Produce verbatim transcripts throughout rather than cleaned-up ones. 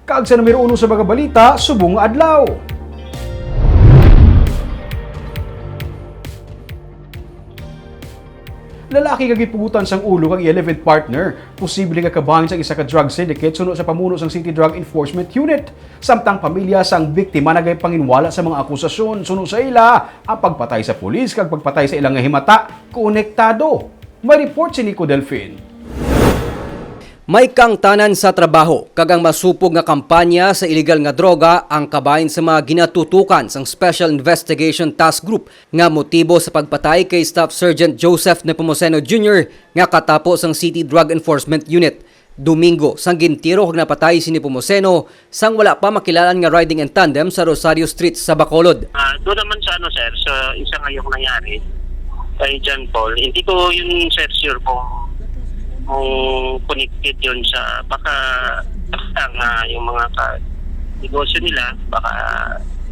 Kag sa numero uno sa mga balita subong nga adlaw. Lalaki nga gipugutan sang ulo kag iya live-in partner, posible nga kabahin sang isa ka drug syndicate suno sa pamuno sang City Drug Enforcement Unit. Samtang pamilya sang biktima nagapanginwala sa mga akusasyon, suno sa ila, ang pagpatay sa pulis kag pagpatay sa ila nga himata konektado. May report si Nico Delfin. May kaangtanan sa trabaho kag ang masupog nga kampanya sa iligal nga droga ang kabahin sa mga ginatutukan sang Special Investigation Task Group nga motibo sa pagpatay kay Staff Sergeant Joseph Nepomuceno Junior nga katapo sang City Drug Enforcement Unit. Domingo sang gintiro kag napatay si Nepomuceno sang wala pa makilalan nga riding in tandem sa Rosario Street sa Bacolod. Ah, doon naman sa ano, sir, sa isa ngayong nangyari kay John Paul, hindi ko yun, sir, sure kung, kung connected yun sa baka, baka nga yung mga ka negosyo nila, baka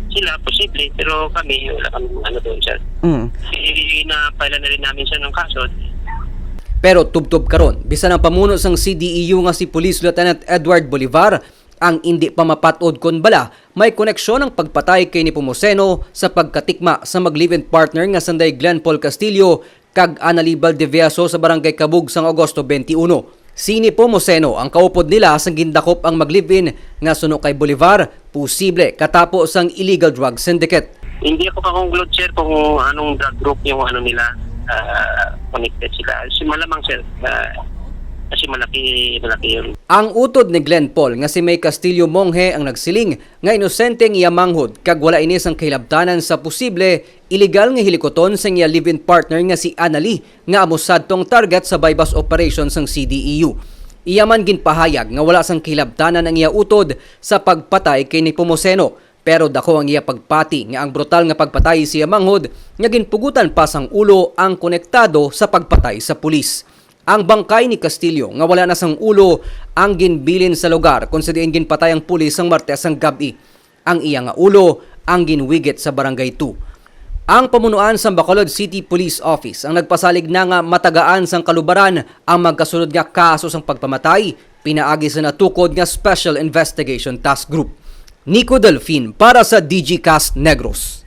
sila posible, pero kami wala kami ano doon, sir. Mm. Pinapila na rin namin siya ng kaso. Pero tubtob karon, bisan ang pamuno sang C D E U nga si Police Lieutenant Edward Bolivar, ang indi pa mapat-od kon bala may koneksyon ang pagpatay kay Nepomuceno sa pagkatikma sa mag-live-in partner nga sanday Glenn Paul Castillo kag Anali Valdivieso sa Barangay Cabug sang Agosto twenty-one. Si Nepomuceno ang kaupod nila sang gindakop ang mag-live-in nga suno kay Bolivar, posible katapo sang illegal drug syndicate. Hindi ako ka-conclude, sir, kung anong drug group yung ano nila, ah, connected sila. Si malamang, sir, ah, kasi malaki, malaki yun. Ang utod ni Glenn Paul nga si May Castillo Monghe ang nagsiling nga inosente ang iya manghod kag wala ini sang kahilabtanan sa posible iligal nga hilikuton sang iya live-in partner nga si Anali nga amo sadtong target sa buy-bust operation sang C D E U. Iya man ginpahayag nga wala sang kahilabtanan ang iya utod sa pagpatay kay Nepomuceno, pero daku ang iya pagpati nga ang brutal nga pagpatay sa iya manghod nga ginpugutan pa sang ulo ang konektado sa pagpatay sa pulis. Ang bangkay ni Castillo nga wala na sang ulo ang ginbilin sa lugar kon sa diin ginpatay ang pulis sang Martes sang gab-i. Ang iya nga ulo ang ginwigit sa Barangay two. Ang pamunuan sang Bacolod City Police Office ang nagpasalig na nga matagaan sang kalubaran ang magkasunod nga kaso sang pagpamatay pinaagi sa natukod nga Special Investigation Task Group. Nico Delfin para sa D G Cast Negros.